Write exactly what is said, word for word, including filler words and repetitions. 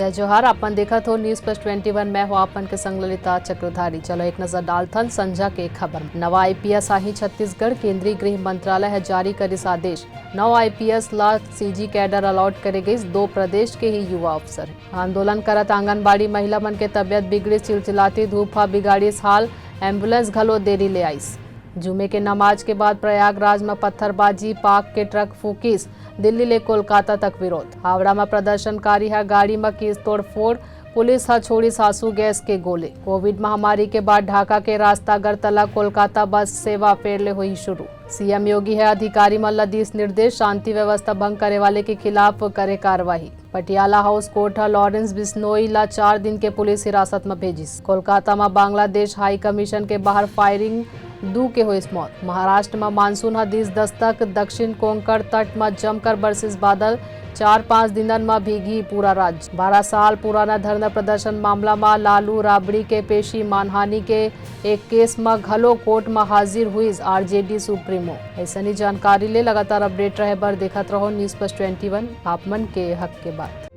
जय जोहार, आप मन देखत हो News Plus Twenty One, मैं हो आप मन के संग ललिता चक्रधारी। चलो एक नजर डालथन संझा के खबर। नवा आईपीएस आही छत्तीसगढ़, केंद्रीय गृह मंत्रालय ह जारी करिस आदेश। नौ आईपीएस ला सीजी कैडर अलॉट करे गइस, दो प्रदेश के ही युवा अफसर। आंदोलन करत आंगनबाड़ी महिला मन के तबियत बिगड़िस, चिलचिलाती धूप ह बिगाड़िस हाल, एम्बुलेंस घलो देरी ले आइस। जुमे के नमाज के बाद प्रयागराज म पत्थरबाजी, पाक के ट्रक फूकिस, दिल्ली ले कोलकाता तक विरोध। हावड़ा म प्रदर्शनकारी ह गाड़ी म कीस तोड़फोड़, पुलिस ह छोड़िस आंसू गैस के गोले। कोविड महामारी के बाद ढाका के रास्ता अगरतला कोलकाता बस सेवा फेर ले होही शुरू। सीएम योगी ह अधिकारी मन ल दीस निर्देश, शांति व्यवस्था भंग करे वाले के खिलाफ करे कार्रवाई। पटियाला हाउस कोर्ट ह लॉरेंस बिश्नोई ला चार दिन के पुलिस हिरासत म भेजिस। कोलकाता म बांग्लादेश हाई कमीशन के बाहर फायरिंग, दू के होइस मौत। महाराष्ट्र म मानसून ह दीस दस्तक, दक्षिण कोंकण तट म जमकर बरसिस बादल, चार पांच दिनन म भीगही पूरा राज्य। बारह साल पुराना धरना प्रदर्शन मामला म लालू राबड़ी के पेशी, मानहानि के एक केस म घलो कोर्ट म हाजिर हुइस आरजेडी सुप्रीमो। अइसनी जानकारी ले लगातार अपडेट रहे बर देखत रहो News Plus Twenty One, आप मन के हक के बात।